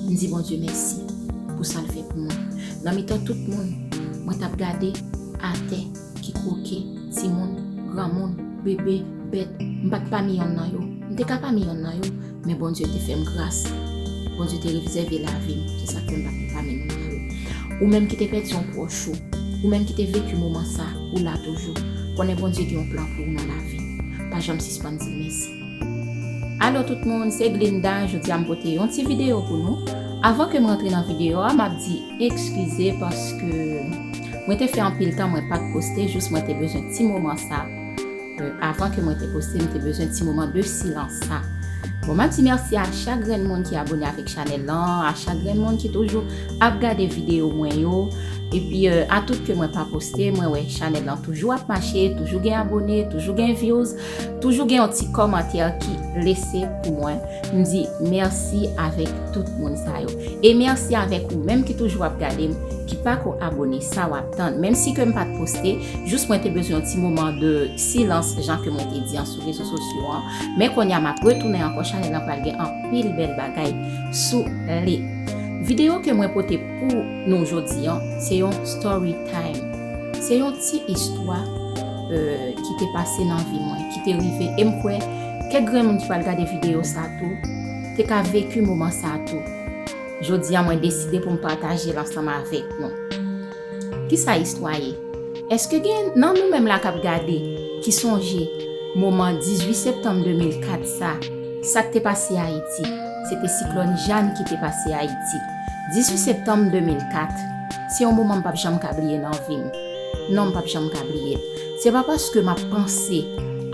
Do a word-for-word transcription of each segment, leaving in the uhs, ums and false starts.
M di Bondye mèsi pou sa l fè pou mwen. Nan mitan tout moun, mwen t ap gade atè ki kwoke, timoun, granmoun, bebe, bèt, m pa t pami yonn nan yo. M te ka pami yonn nan yo, men Bondye te fè m gras. Bondye te rezève lavi m, se sa k fè m pa t pami moun nan yo. Ou menm ki te pèdi yon pwòch ou, ou menm ki te veki moman sa, ou la toujou. Konnen Bondye gen yon plan pou ou nan lavi. Pa janm sispann di l mèsi. Alo tout moun, se Glinda, jodi a m pote yon ti videyo pou nou. Avan ke m rantre nan videyo a, m ap di ekskize paske mwen te fè anpil tan mwen pa t poste, jis mwen te bezwen ti moman sa. Euh, avan ke mwen te poste, m te bezwen ti moman de silans sa. Bon, m ap di mèsi a chak grenn moun ki abone avèk chanèl lan, a chak grenn moun ki toujou ap gade videyo mwen yo. Epi, euh, a tout ke mwen pa poste, mwen wè chanèl lan toujou ap mache, toujou gen abone, toujou gen views, toujou gen yon ti kòmantè ki lese pou mwen. M di mèsi avèk tout moun sa yo. E mèsi avèk ou menm ki toujou ap gade m, ki pako abone, sa w ap tann. Menm si ke m pa t poste, jis mwen te bezwen yon ti moman de silans, jan ke mwen te di an sou rezo sosyo an. Men kounye a m ap retounen ankò, chanèl lan pral gen anpil bèl bagay sou li. Videyo ke mwen pote pou nou jodi an, se yon story time. Se yon ti istwa, euh, ki te pase nan vi mwen, ki te rive. E m kwè kèk grenn moun ki pral gade videyo sa tou, te ka veki moman sa tou. Jodi a, mwen deside pou m pataje l ansanm avèk nou. Kisa istwa ye? Èske gen nan nou menm la k ap gade ki sonje moman dizuit septanm de mil kat sa, sa k te pase Ayiti? Se te siklòn Jeanne ki te pase Ayiti. Dizuit septanm de mil kat, se yon moman m p ap janm ka bliye nan vi m. Non, m p ap janm ka bliye l. Se pa paske m ap panse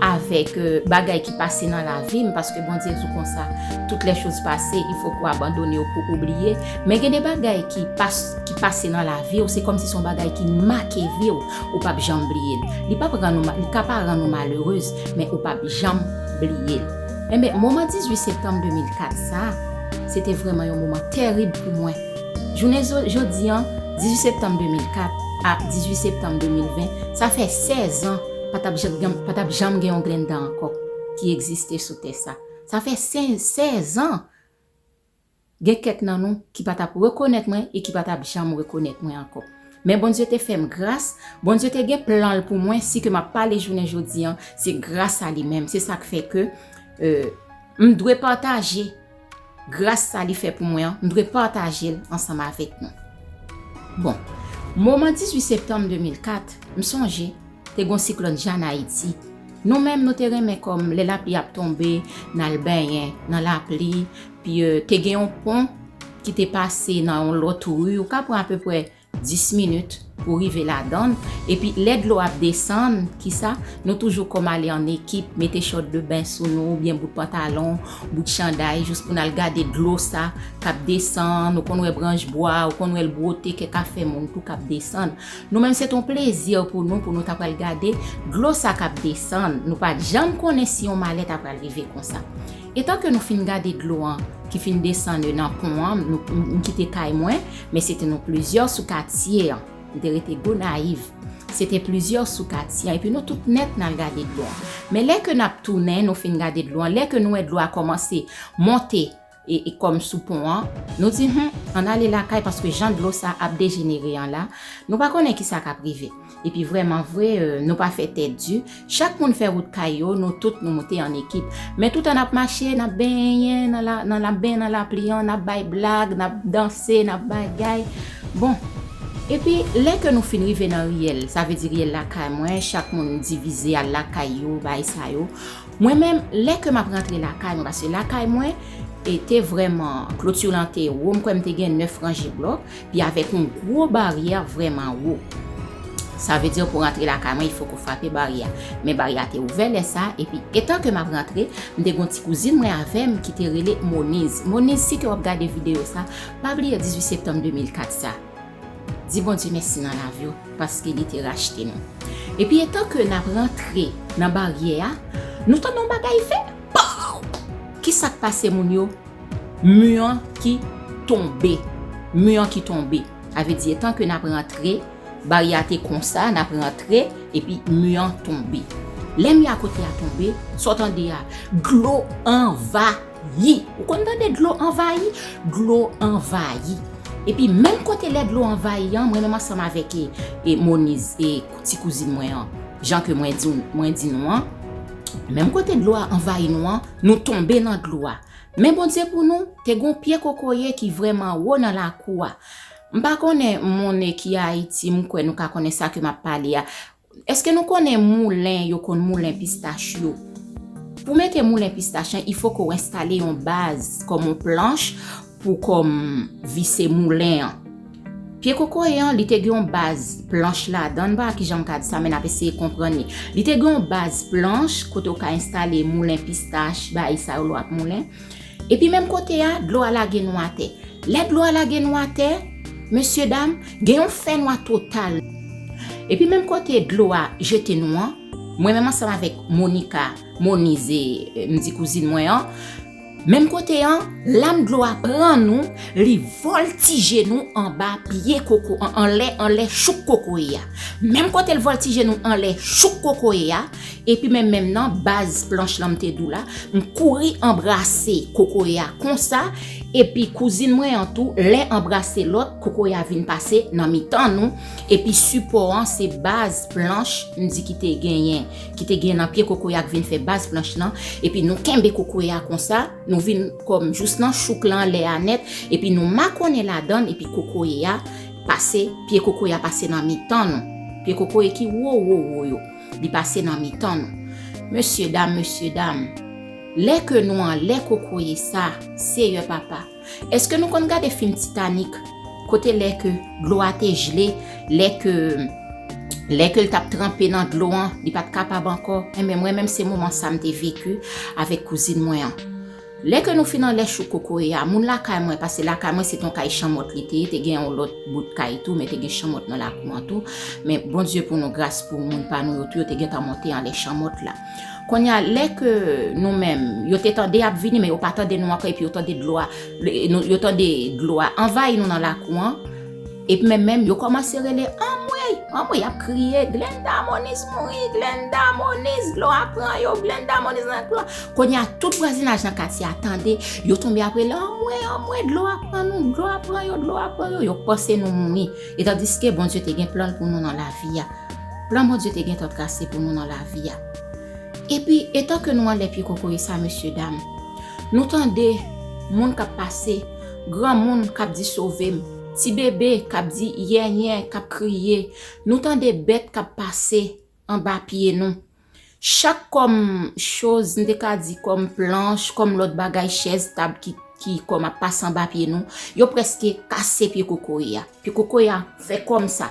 avèk, euh, bagay ki pase nan lavi m, paske Bondye di w konsa, toutes les choses passées, il faut qu'on abandonne pour oublier. Men gen de bagay ki pas-, ki pase nan lavi w, se kòmsi se yon bagay ki make vi w, ou p ap janm bliye l. Li p ap rann ou ma-, li ka pa rann ou malerez, men ou p ap janm bliye l. Enben, moman dizuit septanm de mil kat sa, se te vrèman yon moman terib pou mwen. Jounen zo-, jodi an, dizuit septanm de mil kat a dizuit septanm de mil ven, sa fè sèz an, pa t ap janm, pa t ap janm gen yon Glenda ankò ki egziste sou tè sa. Sa fè sèz, sèz an. Gen kèk nan nou ki pa t ap rekonèt mwen e ki pa t ap janm rekonèt mwen ankò. Men Bondye te fè m gras, Bondye te gen plan l pou mwen, si ke m ap pale jounen jodi an, se gras a li menm. Se sa k fè ke, euh, m dwe pataje gras sa li fè pou mwen an, m dwe pataje l ansanm avèk nou. Bon, moman dizuit septanm de mil kat, m sonje, te gon siklòn Jeanne Ayiti. Nou menm, nou te renmen kòm lè lapli ap tonbe, n al benyen nan lapli, pi, euh, te gen yon pon ki te pase nan yon lòt ri, ou ka pran apeprè dis minit pou rive ladan l. Epi lè dlo ap desann, kisa? Nou toujou kòm ale an ekip, mete chòt de ben sou nou, oubyen bout pantalon, bout chanday, jis pou n al gade dlo sa k ap desann. Ou konn wè branch bwa, ou konn wè l bwote kèk afè moun tou k ap desann. Nou menm, se t on plezi pou nou, pou nou ta pral gade dlo sa k ap desann. Nou pa t janm konnen si yon malè ta pral rive konsa. Etan ke nou fin gade dlo an ki fin desann nan pon an, nou, m, m kite kay mwen, men se te nou plizyè sou katye an. M te rete Gonayiv. Se te plizyè sou katye an, epi nou tout nèt n al gade dlo an. Men lè ke n ap tounen, nou fin gade dlo an, lè ke nou wè dlo a kòmanse monte, e, e kòm sou pon an, nou di, hmm, ann ale lakay, paske jan dlo sa ap dejenere an la, nou pa konnen kisa k ap rive. Epi vrèman vre, euh, nou pa fè tèt di. Chak moun fè wout kay yo, nou tout nou moute an ekip. Men toutan n ap mache, n ap benyen nan la, nan la, benyen nan lapli an, n ap bay blag, n ap danse, n ap bagay. Bon, epi lè ke nou fin rive nan riyèl, sa vle di riyèl lakay mwen, chak moun divize al lakay yo, bay sa yo. Mwen menm, lè ke m ap rantre lakay mwen, paske lakay mwen, e te vrèman, kloti lan te wo, m kwè m te gen nèf ranje blòk, pi avèk yon gwo baryè vrèman wo. Sa vle di pou rantre lakay mwen, il faut que w frape baryè a. Men baryè a te ouvè lè sa, epi etan ke m ap rantre, m te gen yon ti kouzin mwen avè m ki te rele Moniz. Moniz, si ke w ap gade videyo sa, pa bliye dizuit septanm de mil kat sa. Di Bondye mèsi nan lavi w, paske li te rachte nou. Epi etan ke n ap rantre nan baryè a, nou tande yon bagay fè, pow! Kisa k pase moun yo? Mi an ki tonbe. Mi an ki tonbe. Sa vle di, etan ke n ap rantre, baryè a te konsa, n ap rantre, epi mi an tonbe. Lè mi a kote a tonbe, sa w tande a, dlo anva Yi. Ou konn tande dlo anvayi? Dlo anvayi. Epi menm kote lè dlo anvayi an, mwen menm ansanm avèk e, e Moniz, e ti kouzin mwen an, jan ke mwen di, mwen di nou an, menm kote dlo a anvayi nou an, nou tonbe nan dlo a. Men Bondye pou nou, te gon pye kokoye ki vrèman wo nan lakou a. M pa konnen moun ki Ayiti, m kwè nou ka konnen sa ke m ap pale a. Èske nou konnen moulen, yo konn moulen pistach yo? Pou mete moulen pistach lan, il faut que w enstale yon baz kòm yon planch pou kòm vise moulen an. Pye kokoye an, li te gen yon baz planch ladan, m pa kijan m ka di sa, men n ap eseye konprann li. Li te gen yon baz planch kote w ka enstale moulen pistach, bagay sa yo lè w ap moulen. Epi menm kote a, dlo a lage nou atè. Lè dlo a lage nou atè, mesye dam, gen yon fènwa total. Epi menm kote dlo a jete nou an, mwen menm ansanm avèk Monica, Moniz, e, m di kouzin mwen an, menm kote an, lam dlo a pran nou, li vòltije nou anba pye koko, an, anlè, anlè chouk kokoye a. Menm kote l vòltije nou anlè chouk kokoye a, epi menm, menm nan baz planch lan m te di w la, m kouri anbrase kokoye a konsa, epi kouzin mwen an tou, lè anbrase lòt, kokoye a vin pase nan mitan nou, epi sipò an se baz planch, m di ki te genyen, ki te genyen nan pye kokoye a k vin fè baz planch lan, epi nou kenbe kokoye a konsa, nou vin kòm jous nan chouk lan anlè a nèt, epi nou makonnen ladan l, epi kokoye a pase, pye kokoye a pase nan mitan nou. Pye kokoye ki wo, wo, wo yo, li pase nan mitan nou. Mesye dam, mesye dam, lè ke nou anlè kokoye sa, Seyè Papa, èske nou konn gade fim Titanic? Kote lè ke dlo a te jle, lè ke, lè ke l t ap tranpe nan dlo an, li pa t kapab ankò. Enben, mwen menm, se moman sa m te veki avèk kouzin mwen an. Lè ke nou fin anlè chouk kokoye a, moun lakay mwen, paske lakay mwen se t on kay chanmòt li te ye, te gen yon lòt bout kay tou, men te gen chanmòt nan lakou an tou. Men Bondye pou nou, gras pou moun pa nou yo tou, yo te gentan monte anlè chanmòt la. Kounye a, lè ke nou menm, yo te tande y ap vini, men yo pa tande nou ankò, epi yo tande dlo a, le- nou- yo tande dlo a anvayi nou nan lakou an, epi menm, menm, yo kòmanse rele, anmwey, anmwey, y ap kriye, Glenda Moniz mouri, Glenda Moniz, dlo a pran yo, Glenda Moniz nan dlo a. Kounye a, tout vwazinaj nan katye a tande, yo tonbe ap rele, anmwey, anmwey, dlo a pran nou, dlo a pran yo, dlo a pran yo. Yo panse nou mouri. E tandiske Bondye te gen plan l pou nou nan lavi a. Plan Bondye te gentan trase pou nou nan lavi a. Epi, etan ke nou anlè pye kokoye sa, mesye dam, nou tande moun k ap pase, granmoun k ap di, sove m, ti bebe k ap di, yèyè, k ap kriye. Nou tande bèt k ap pase anba pye nou. Chak kòm choz, m te ka di kòm planch, kòm lòt bagay, chèz, tab ki, ki kòm ap pase anba pye nou, yo prèske kase pye kokoye a. Pye kokoye a fè kòm sa.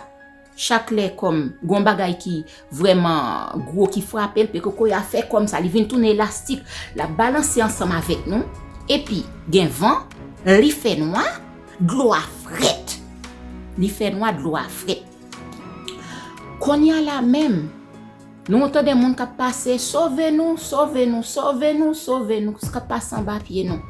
Chak lè kòm gon bagay ki vrèman gwo ki frape l, pye kokoye a fè kòm sa, li vin tounen elastik, l ap balanse ansanm avèk nou, epi gen van, li fè nwa, dlo a frèt. Li fè nwa, dlo a frèt. Kounye a la menm, nou tande moun k ap pase, sove nou, sove nou, sove nou, sove nou, k ap pase anba pye nou.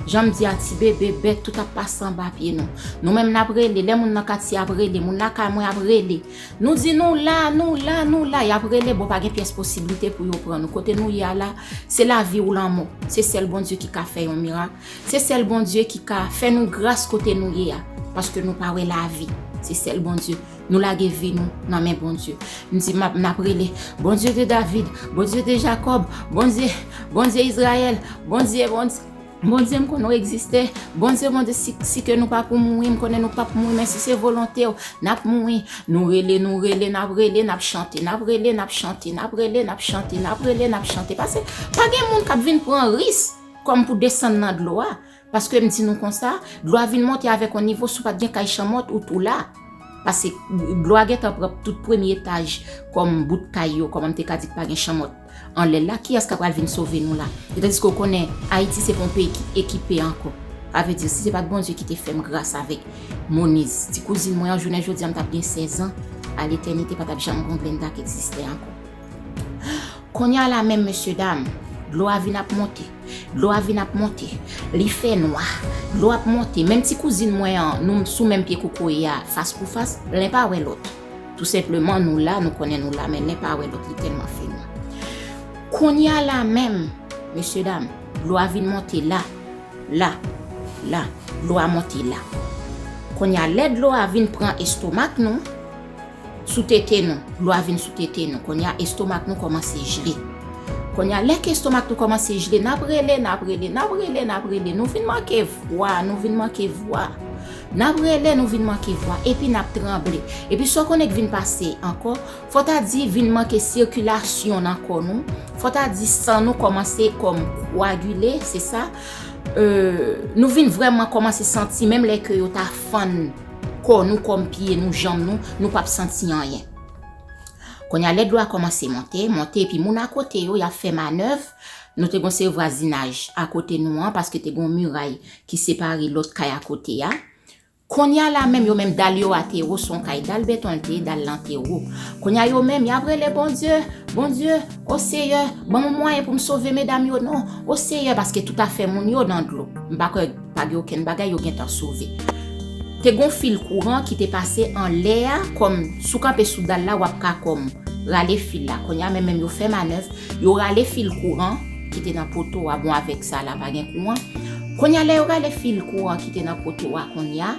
Jan m di a, ti bebe, bèt, tout ap pase anba pye nou. Nou menm n ap rele, lè moun nan katye ap rele, moun lakay mwen ap rele. Nou di nou la, nou la, nou la, y ap rele, bon, pa gen pyès posiblite pou yo pran nou. Kote nou ye a la, se lavi ou lanmò. Se sèl Bondye ki ka fè yon mirak. Se sèl Bondye ki ka fè nou gras kote nou ye a. Paske nou pa wè lavi. Se sèl Bondye. Nou lage vi nou nan men Bondye. M di m ap, n ap rele, Bondye de David, Bondye de Jakòb, Bondye, Bondye Izrayèl, Bondye, Bondye, Bondye, m konnen w egziste. Bondye, Bondye, si, si ke nou pa pou mouri, m konnen nou p ap mouri, men si se volonte w, n ap mouri. Nou rele, nou rele, n ap rele, n ap chante, n ap rele, n ap chante, n ap rele, n ap chante, n ap rele, n ap chante. Paske pa gen moun k ap vin pran risk kòm pou desann nan dlo a. Paske m di nou konsa, dlo a vin monte avèk yon nivo, si w pa t gen kay chanmòt, ou tou la. Paske dlo a gentan pran tout premye etaj kòm bout kay yo, kòman m te ka di k pa gen chanmòt anlè l la, kiyès k ap pral vin sove nou la? E tandiske w konnen Ayiti se pa yon peyi ki ekipe ankò. Sa vle di, si se pa t Bondye ki te fè m gras avèk Moniz, ti kouzin mwen an, jounen jodi a, m t ap gen sèz an, a letènite, pa t ap janm gon Glenda k egziste ankò. Kounye a la menm, mesye dam, dlo a vin ap monte, dlo a vin ap monte, li fè nwa, dlo ap monte, menm ti kouzin mwen an, nou sou menm pye kokoye a, fas pou fas, len pa wè lòt. Tou senpleman, nou la, nou konnen nou la, men len pa wè lòt, li tèlman fè nwa. Kounye a la menm, mesye dam, dlo a vin monte la, la, la, dlo a monte la. Kounye a, lè dlo a vin pran estomak nou, sou tete nou, dlo a vin sou tete nou. Kounye a, estomak nou kòmanse jle. Kounye a, lè ke estomak nou kòmanse jle, n ap rele, n ap rele, n ap rele, n ap rele. Nou vin manke vwa, nou vin manke vwa. N ap rele, nou vin manke vwa. Epi n ap tranble. Epi sa w konnen k vin pase ankò, fò ta di vin manke sikilasyon nan kò nou. Fò ta di san nou kòmanse kòm koagile, se sa. Euh, nou vin vrèman kòmanse santi, menm lè ke yo ta fann kò nou kòm pye nou, janm nou, nou p ap santi anyen. Kounye a, lè dlo a kòmanse monte, monte, epi moun akote yo, y ap fè manèv. Nou te gon seri vwazinaj akote nou an, paske te gon miray ki separe lòt kay akote a. Kounye a la menm, yo menm dal yo a te wo, se yon kay dal beton l te ye, dal lan te wo. Kounye a yo menm, y ap rele Bondye, Bondye, o Seyè, ban m yon mwayen pou m sove medam yo non, o Seyè, paske tout afè moun yo nan dlo. M pa kwè pa gen okenn bagay yo gentan sove. Te gon fil kouran ki te pase anlè a, kòm si w kanpe sou dal la, w ap ka kòm rale fil la. Kounye a menm, menm yo fè manèv, yo rale fil kouran ki te nan poto a, bon, avèk sa la, pa gen kouran. Kounye a, lè yo rale fil kouran ki te nan poto a, kounye a,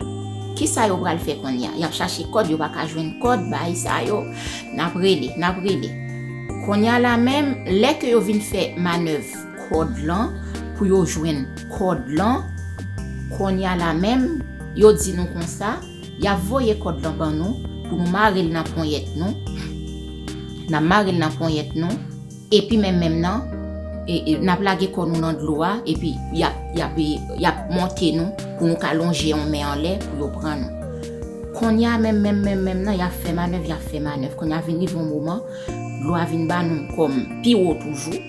kisa yo pral fè kounye a? Y ap chache kòd, yo pa ka jwenn kòd, bay sa yo. N ap rele, n ap rele. Kounye a la menm, lè ke yo vin fè manèv kòd lan, pou yo jwenn kòd lan, kounye a la menm, yo di nou konsa, y ap voye kòd lan ban nou, pou nou mare l nan ponyèt nou. N ap mare l nan ponyèt nou, epi menm menm nan, e, e, n ap lage kò nou nan dlo a, epi y ap, y ap, e, y ap monte nou, pou nou ka lonje yon men anlè, pou yo pran nou. Kounye a menm, menm, menm, menm nan, y ap fè manèv, y ap fè manèv. Kounye a vin rive yon moman, dlo a vin ba nou kòm pi wo toujou.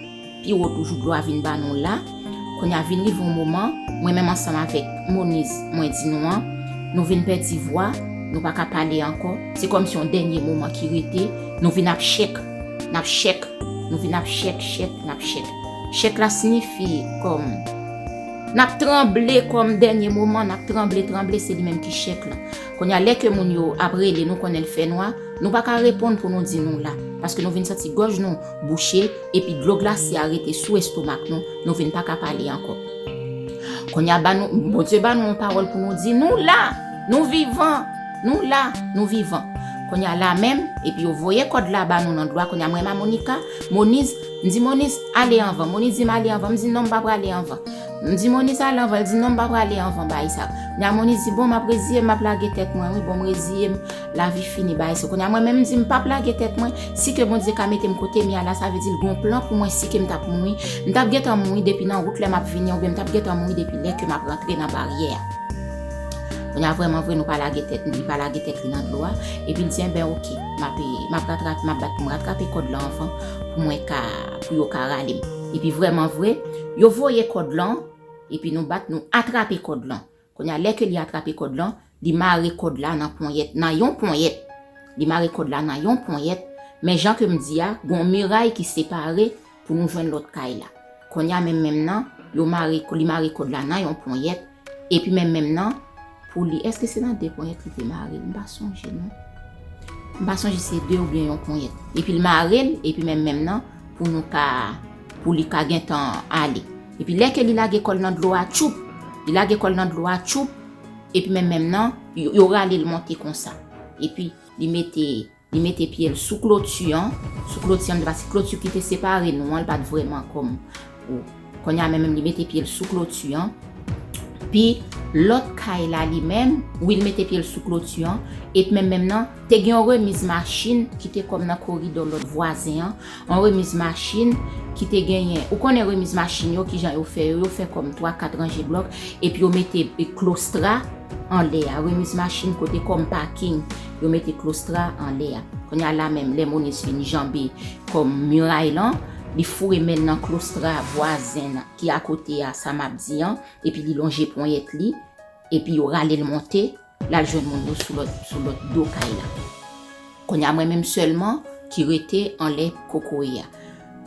Pi wo toujou, dlo a vin ba nou la. Kounye a vin rive yon moman, mwen menm ansanm avèk Moniz, mwen di nou an, nou vin pèdi vwa, nou pa ka pale ankò. Se kòmsi yon dènye moman ki rete, nou vin ap chèk, n ap chèk, nou vin ap chèk, chèk, n ap chèk. Chèk la siyifi kòm n ap tranble kòm dènye moman, n ap tranble, tranble, se li menm ki chèk lan. Kounye a, lè ke moun yo ap rele, nou konnen l fè nwa, nou pa ka reponn pou nou di nou la, paske nou vin santi gòj nou bouche, epi dlo glase a rete sou estomak nou, nou vin pa ka pale ankò. Kounye a, ba nou, Bondye ba nou yon pawòl pou nou di, nou la, nou vivan, nou la, nou vivan. Kounye a la menm, epi yo voye kòd la ba nou nan dlo a, kounye a mwen menm a Monica, Moniz, m di Moniz, ale anvan. Moniz di m ale anvan, m di non, m pa prale anvan. M di Moniz ale anvan, l di non, m pa prale anvan bagay sa. Kounye a Moniz di, bon, m ap reziye m, m ap lage tèt mwen, wi, bon, m reziye m, lavi fini, bagay sa. Kounye a mwen menm, m di, m p ap lage tèt mwen, si ke Bondye ka mete m kote m ye a la, sa vle di l gon plan pou mwen, si ke m t ap mouri, m t ap gentan mouri depi nan wout lè m ap vini, oubyen m t ap gentan mouri depi lè ke m ap rantre nan baryè a. Kounye a vrèman vre, nou pa lage tèt, li pa lage tèt li nan dlo a, epi l di, enben, oke, m ap, m ap ratrape, m ap bat pou m ratrape kòd la anvan, pou mwen ka, pou yo ka rale m. Epi vrèman vre, yo voye kòd lan, epi nou bat, nou atrape kòd lan. Kounye a, lè ke li atrape kòd lan, li mare kòd la nan ponyèt, nan yon ponyèt. Li mare kòd la nan yon ponyèt, men jan ke m di a, gon miray ki separe pou nou jwenn lòt kay la. Kounye a menm menm nan, yo mare, li mare kòd la nan yon ponyèt, epi menm menm nan, pou li, èske se nan de ponyèt li te mare l? M pa sonje non. M pa sonje se de oubyen yon ponyèt. Epi l mare l, epi menm menm nan, pou nou ka, pou li ka gentan ale. Epi lè ke li lage kò l nan dlo a, tchoup! Li lage kò l nan dlo a, tchoup! Epi menm menm nan, yo, yo rale l monte konsa. Epi li mete, li mete pye l sou kloti an, sou kloti an, paske kloti ki te separe nou an, li pa t vrèman kòm ou. Kounye a menm, menm li mete pye l sou kloti an. Pi lòt kay la li menm, wi, li mete pye l sou kloti an. Epi menm menm nan, te gen yon remiz machin ki te kòm nan koridò lòt vwazen an. Yon remiz machin ki te genyen, ou konnen remiz machin yo, kijan yo fè yo, yo fè kòm twa, kat ranje blòk, epi yo mete, e, klostra anlè a. Remiz machin kote kòm paking, yo mete klostra anlè a. Kounye a la menm, lè Moniz fin janbe kòm miray lan, li foure men l nan klostra vwazen an ki akote a, sa m ap di an, epi li lonje ponyèt li, epi yo rale l monte, l al jwenn moun yo sou lòt, sou lòt do kay la. Kounye a mwen menm sèlman ki rete anlè kokoye a.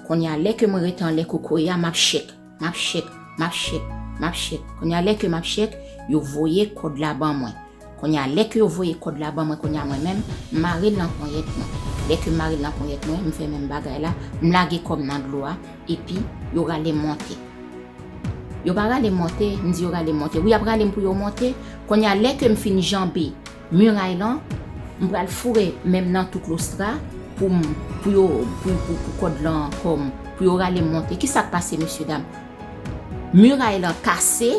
Kounye a lè ke mwen rete anlè kokoye a, m ap chèk, m ap chèk, m ap chèk, m ap chèk. Kounye a lè ke m ap chèk, yo voye kòd la ban mwen. Kounye a lè ke yo voye kòd la ban mwen, kounye a mwen menm, m mare l nan ponyèt mwen. Lè ke m mare l nan ponyèt mwen, m fè menm bagay la, m lage kò m nan dlo a, epi yo rale m monte. Yo pa rale m monte, m di yo rale m monte. Wi, y ap rale m pou yo monte. Kounye a, lè ke m fin janbe miray lan, m pral foure men m nan tou klostra pou m, pou yo, pou, pou, pou kòd lan kòm, pou yo rale m monte. Kisa k pase, mesye dam? Miray lan kase,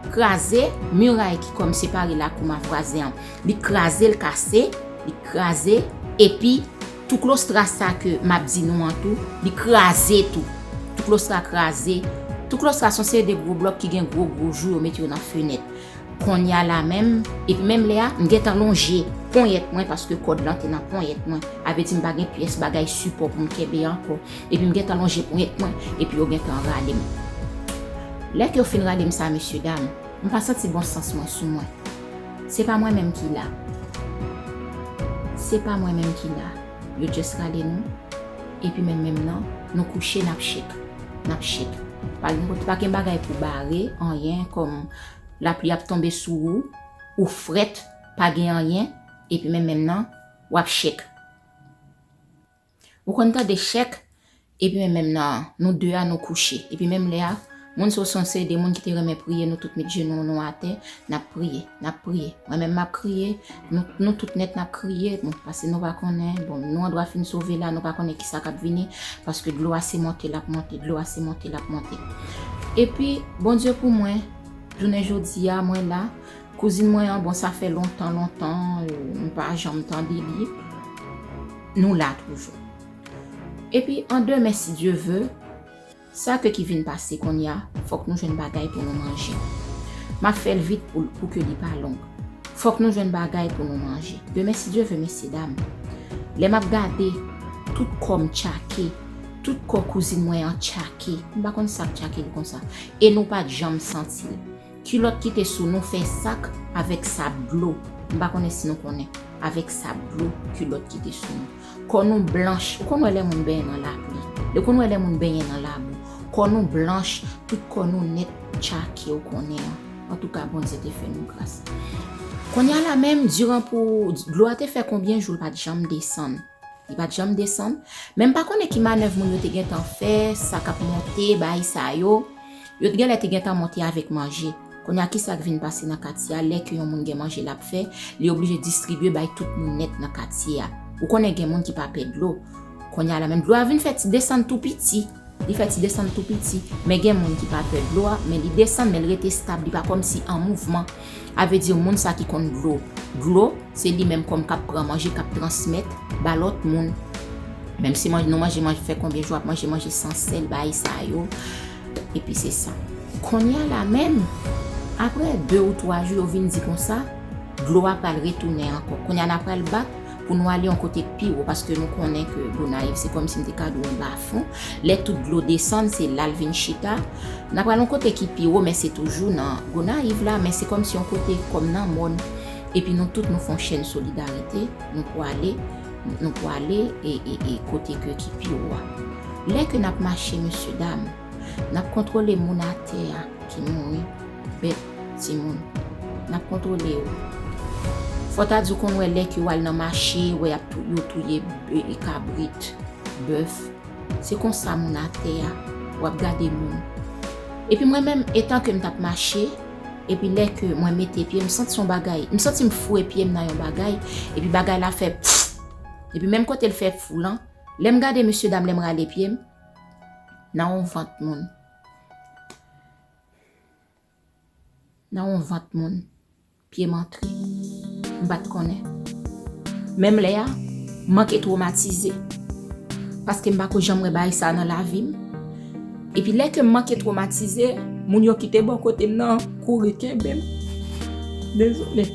kraze, miray ki kòm separe lakou m a vwazen an. Li kraze, l kase, li kraze, epi tou klostra sa ke m ap di nou an tou, li kraze tou. Tou klostra kraze. Tou klostra se yon seri de gwo blòk ki gen gwo, gwo jou, yo mete yo nan fenèt. Kounye a la menm, epi menm lè a, m gentan lonje ponyèt mwen paske kòd lan te nan ponyèt mwen. A vle di m pa gen pyès bagay sipò pou m kenbe ankò. Epi m gentan lonje ponyèt mwen, epi yo gentan rale m. Lè ke yo fin rale m sa, mesye dam, m pa santi bon sans mwen sou mwen. Se pa mwen menm ki la. Se pa mwen menm ki la. Yo just rale nou. Epi menm menm nan, nou kouche, n ap shake. N ap shake. Pa gen kote, pa gen bagay pou bare, anyen, kòm lapli ap tonbe sou ou, ou frèt, pa gen anyen, epi menm menm nan, w ap shake. Ou konn tande shake, epi menm menm nan, nou de a, nou kouche. Epi menm lè a, moun sa yo se yon seri de moun ki te renmen priye, nou tout met jenou nou atè, n ap priye, n ap priye. Mwen menm m ap kriye, nou, nou tout nèt n ap kriye, bon, paske nou pa konnen, bon, nou andwa fin sove la, nou pa konnen kisa k ap vini, paske dlo a se monte l ap monte, dlo a se monte l ap monte. Epi, Bondye pou mwen, jounen jodi a, mwen la, kouzin mwen an, bon, sa fè lontan, lontan, euh, m pa janm tande li, nou la toujou. Epi, an demen, si Dye ve, sa ke ki vin pase kounye a, fòk nou jwenn bagay pou nou manje. M ap fè l vit pou, pou ke li pa long. Fòk nou jwenn bagay pou nou manje. Demen, si Dye ve, mesye dam, lè m ap gade, tout kò m tchake, tout kò kouzin mwen an tchake. M pa konn sa k tchake l konsa. E nou pa t janm santi l. Kilòt ki te sou nou fè sak avèk sab dlo. M pa konnen si nou konnen. Avèk sab dlo, kilòt ki te sou nou. Kò nou blanch. Ou konn wè lè moun benyen nan lapli. Ou konn wè lè moun benyen nan labou. Kò nou blanch, tout kò nou nèt tchake, ou konnen an. Antouka, Bondye te fè nou gras. Kounye a la menm, diran pou dlo a te fè konbyen jou l pa t janm desann. Li pa t janm desann. Men m pa konnen ki manèv moun yo te gentan fè, sa k ap monte, bagay sa yo. Yo t genlè te gentan monte avèk manje. Kounye a, kisa k vin pase nan katye a? Lè ke yon moun gen manje l ap fè, li oblije distribye bay tout moun nèt nan katye a. Ou konnen gen moun ki pa pè dlo. Kounye a la menm, dlo a vin fè ti desann tou piti. Li fè ti desann tou piti. Men gen moun ki pa pè dlo a, men li desann, men l rete stab, li pa kòmsi an mouvman. A vle di, moun sa ki konn dlo, dlo, se li menm kòm k ap pran manje, k ap transmèt ba lòt moun. Menm si manje, nou manje, manje, fè konbyen jou ap manje manje san sèl, bagay sa yo. Epi se sa. Kounye a la menm, apre de ou twa jou, yo vin di konsa, dlo a pral retounen ankò. Kounye a n a pral bat pou nou ale yon kote k pi wo, paske nou konnen ke Gonayiv, se kòmsi m te ka di w yon bafon. Lè tout dlo desann, se la l vin chita. N a pral yon kote ki pi wo, men se toujou nan Gonayiv la, men se kòmsi yon kote kòm nan mòn. Epi nou tout, nou fè yon chèn solidarite, nou pwale, nou pwale e, e, e kote ke ki pi wo a. Lè ke n ap mache, mesye dam, n ap kontwole moun atè a ki mouri, bèt, timoun. N ap kontwole yo. Fò ta di w konn wè lè ke w al nan mache, wè y ap tou-, yo touye, e, e kabrit, bèf. Se konsa moun atè a, w ap gade moun. Epi mwen menm, etan ke m t ap mache, epi lè ke mwen mete pye, m santi yon bagay, m santi m foure pye m nan yon bagay, epi bagay la fè pff. Epi menm kote l fè pff lan, lè m gade mesye dam, lè m rale pye m, nan yon vant moun. Nan yon vant moun. Pye m antre. M pa t konnen. Menm lè a, m manke twomatize. Paske m pa ko janm wè bagay sa nan lavi m. Epi lè ke m manke twomatize, moun yo ki te bò kote m nan kouri kenbe m. Dezole.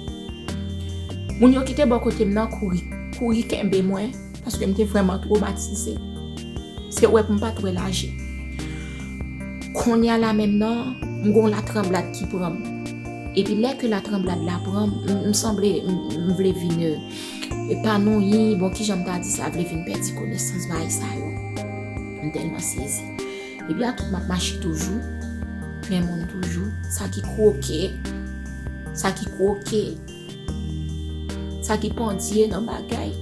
Moun yo ki te bò kote m nan kouri, kouri kenbe mwen. Paske m te vrèman twomatize. Se wè pou m pa t wè laje. Kounye a la menm nan, m gon latranblad ki pran m. Epi lè ke latranblad la pran m, m, m sanble, m, m vle vin, e, epanouyi, bon, kijan m ta di sa, vle vin pèdi konesans, bagay sa yo. M tèlman sezi. Epi a tout m ap mache toujou, plen moun toujou, sa ki kwoke, sa ki kwoke. Sa ki pandye nan bagay.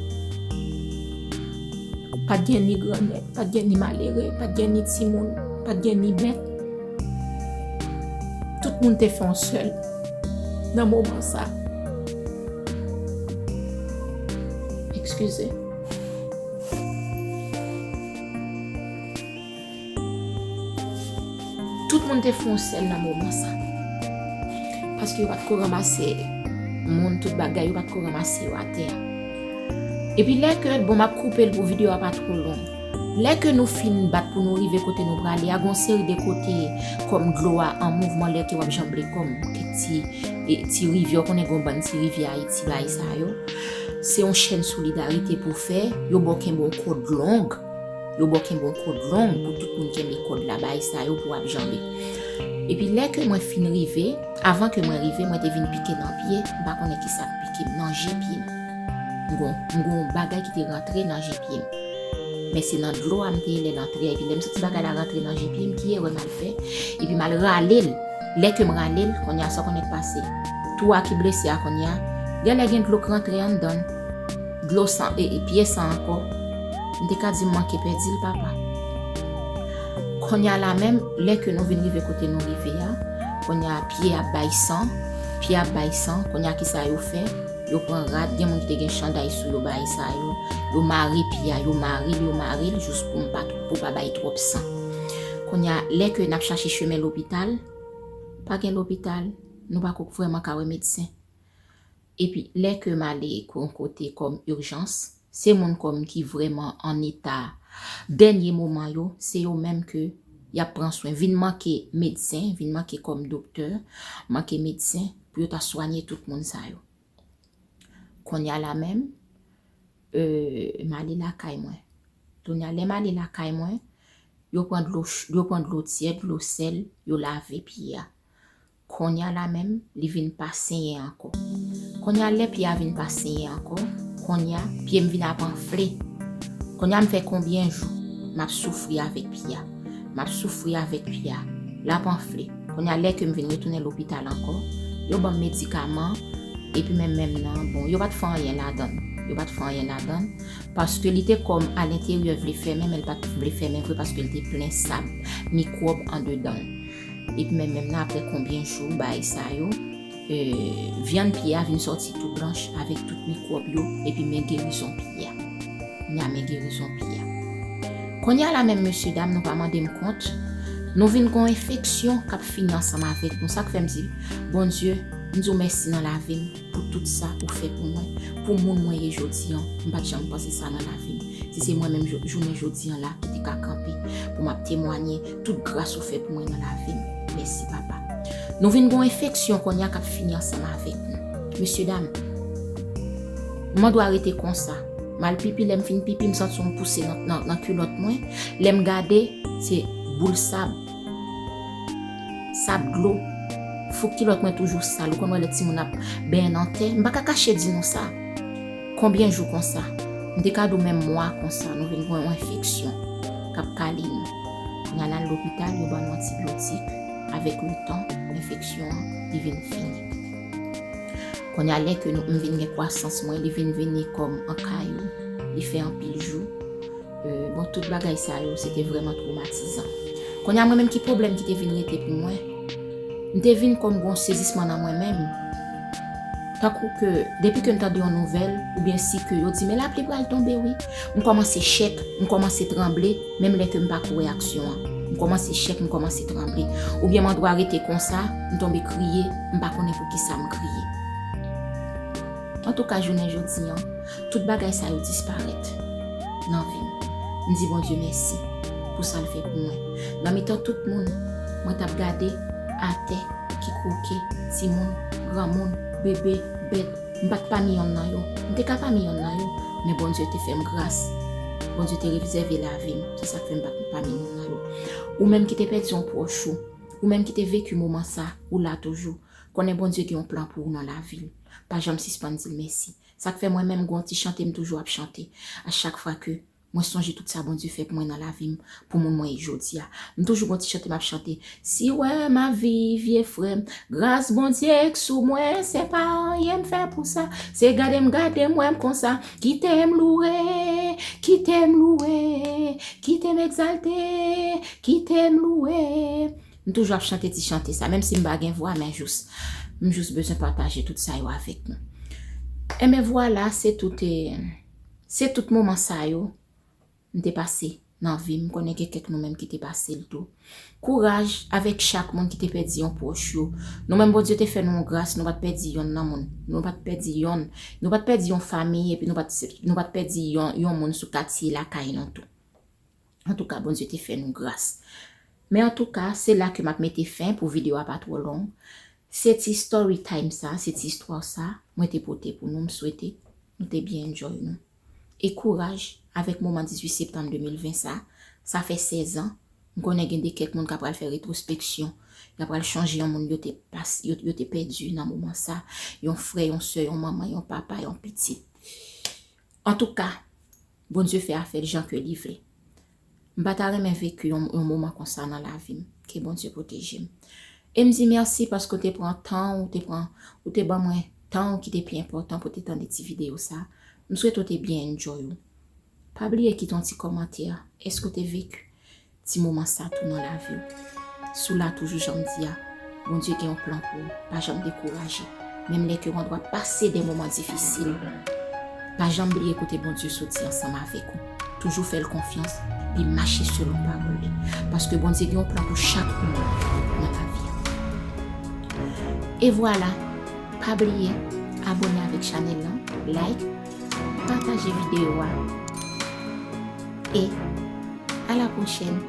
Pa t gen ni grannèg, pa t gen ni malere, pa t gen ni timoun, pa t gen ni bèt. Moun te fè yon sèl nan moman sa. Eskize. Tout moun te fè yon sèl nan moman sa. Paske yo pa t ko ranmase moun, tout bagay, yo pa t ko ranmase yo atè a. Epi lè ke, bon, m ap koupe l pou videyo a pa twò long. Lè ke nou fin bat pou nou rive kote nou prale a, gon seri de kote kòm dlo a an mouvman, lè ke w ap janbe kòm kèk ti, e, ti rivyè, w konnen gon bann ti rivyè Ayiti, bagay sa yo. Se yon chèn solidarite pou fè, yo ba w kenbe yon kòd long, yo ba w kenbe yon kòd long pou tout moun kenbe kòd la, bagay sa yo pou w ap janbe. Epi lè ke mwen fin rive, avan ke mwen rive, mwen te vin pike nan pye, m pa konnen ki sa k pike m, nan je pye m. M gon, m gon bagay ki te rantre nan je pye m. Men se nan dlo a m te ye lè l antre a, epi lè m santi bagay la rantre nan je pye m, ki erè m al fè, epi m al rale l. Lè ke m rale l, kounye a sa w konnen k pase. Tou a ki blese a kounye a, genlè gen dlo k rantre anndan l. Dlo san, e, e, pye san ankò. M te ka di m manke pèdi l, papa. Kounye a la menm, lè ke nou vin rive kote nou rive a, kounye a pye ap bay san, pye ap bay san, kounye a ki sa yo fè? Yo pran rad, gen moun ki te gen chanday sou yo, bagay sa yo. Yo mare pye a, yo mare l, yo mare l, jis pou m pa, pou pa bay twòp san. Kounye a, lè ke n ap chache chemen lopital, pa gen lopital, nou pa ko vrèman ka wè medsen. Epi, lè ke m ale yon kote kòm ijans, se moun kòm ki vrèman an eta dènye moman yo, se yo menm ke y ap pran swen. Vin manke medsen, vin manke kòm doktè, manke medsen pou yo ta swanye tout moun sa yo. Kounye a la menm, e, m ale lakay mwen. Kounye a, lè m ale lakay mwen, yo pran dlo ch-, yo pran dlo tyèd, dlo sèl, yo lave pye a. Kounye a la menm, li vin pa senyen ankò. Kounye a, lè pye a vin pa senyen ankò, kounye a, pye m vin ap anfle. Kounye a, m fè konbyen jou m ap soufri avèk pye a. M ap soufri avèk pye a. L ap anfle. Kounye a, lè ke m vin retounen lopital ankò, yo ban m medikaman, epi menm, menm nan, bon, yo pa t fè anyen ladan l. Yo pa t fè anyen ladan l, paske li te kòm alenteryè vle fèmen, men l pa t vle fèmen vre paske l te plen sab, mikwòb andedan l. Epi menm, menm nan, apre konbyen jou, bagay sa yo, e, vyann pye a vin sòti tou blanch avèk tout mikwòb yo, epi men gerizon pye a. Kounye a men gerizon pye a. Kounye a la menm, mesye dam, nou pa mande m kont, nou vin gon enfeksyon k ap fini ansanm avèk nou. Sa k fè m di, Bondye, m di w mèsi nan lavi m pou tout sa ou fè pou mwen, pou moun mwen ye jodi an. M pa t janm panse sa nan lavi m. Si se mwen menm jou-, jounen jodi an la ki te ka kanpe pou m ap temwanye tout gras ou fè pou mwen nan lavi m. Mèsi, papa. Nou vin gon enfeksyon kounye a k ap fini ansanm avèk nou. Mesye dam, m andwa rete konsa. M al pipi, lè m fin pipi, m santi yon pouse nan, nan, nan kilòt mwen. Lè m gade, se boul sab. Sab dlo. Fouk kilòt mwen toujou sal. Ou konn wè lè timoun ap benyen nan tè. M pa ka kache di nou sa. Konbyen jou konsa? M te ka di w menm mwa konsa, nou vin gen yon enfeksyon k ap kale nou. Kounye a n al lopital, yo ban nou antibyotik. Avèk letan, enfeksyon an, li vin fini. Kounye a, lè ke nou, m vin gen kwasans mwen, li vin vini kòm an kayou. Li fè anpil jou. E, bon, tout bagay sa yo, se te vrèman twomatizan. Kounye a, mwen menm, ki pwoblèm ki te vin rete pou mwen? M te vin kòm gon sezisman nan mwen menm. Tankou ke, depi ke m tande yon nouvèl, oubyen si ke yo di, "Men lapli pral tonbe, wi." M kòmanse chèk, m kòmanse tranble, menm lè ke m pa ko wè aksyon an. M kòmanse chèk, m kòmanse tranble. Oubyen m andwa rete konsa, m tonbe kriye, m pa konnen poukisa m kriye. Antouka, jounen jodi an, tout bagay sa yo disparèt nan vi m. M di Bondye mèsi pou sa l fè pou mwen. Nan mitan tout moun, mwen t ap gade atè ki kwoke, timoun, granmoun, bebe, bèt. M pa t pami yonn nan yo. M te ka pami yonn nan yo, men Bondye te fè m gras. Bondye te rezève lavi m. Se sa k fè m pa t pami yonn nan yo. Ou menm ki te pèdi yon pwòch ou, ou menm ki te veki moman sa, ou la toujou. Konnen Bondye gen yon plan pou ou nan lavi l. Pa janm sispann di l mèsi. Sa k fè mwen menm gon ti chante m toujou ap chante. A chak fwa ke mwen sonje tout sa Bondye fè pou mwen nan lavi m, pou moun mwen ye jodi a. M toujou gon ti chante m ap chante. Si w wè m ap viv, vye frè m, gras Bondye k sou mwen, se pa anyen m fè pou sa. Se gade m, gade m, wè m konsa. Kite m louwe, kite m louwe, kite m egzalte, kite m louwe. M toujou ap chante ti chante sa, menm si m pa gen vwa, men jous, m jous bezwen pataje tout sa yo avèk nou. Enben vwala, se tout, eh, se tout moman sa yo m te pase nan vi m. M konnen gen kèk nou menm ki te pase l tou. Kouraj avèk chak moun ki te pèdi yon pwòch yo. Nou menm Bondye te fè nou yon gras, nou pa t pèdi yonn nan moun. Nou pa t pèdi yonn. Nou pa t pèdi yon fanmi, epi nou pa t, nou pa t pèdi yon, yon moun sou katye lakay nou tou. Antouka, Bondye te fè nou gras. Men antouka, se la ke m ap mete fen pou videyo a pa twò long. Se ti story time sa, se ti istwa sa, mwen te pote pou nou, m swete nou te byen enjoy nou. E kouraj avèk moman dizuit septanm de mil ven sa, sa fè sèz an, m konnen gen de kèk moun k ap pral fè retwospeksyon, y ap pral chonje yon moun yo te pas, yo, yo te pèdi nan moman sa, yon frè, yon sè, yon manman, yon papa, yon pitit. Antouka, Bondye fè afè l jan ke li vle. M pa ta renmen veki yon, yon moman konsa nan lavi m. Ke Bondye pwoteje m. E m di mèsi paske w te pran tan, ou te pran, ou te ban mwen tan ou ki te pi enpòtan pou te tande ti videyo sa. M swete w te byen enjoy ou. Pa bliye kite yon ti kòmantè. Èske w te veki ti moman sa tou nan lavi w? Si w la toujou, jan m di a, Bondye gen yon plan pou ou. Pa janm dekouraje. Menm lè ke w andwa pase de moman difisil, pa janm bliye kote Bondye soti ansanm avèk ou. Toujou fè l konfyans, epi mache selon pawòl li. Paske Bondye gen yon plan pou chak moun nan lavi a. E vwala, pa bliye abòne avèk chanèl lan, like, pataje videyo a. E a la pwochèn.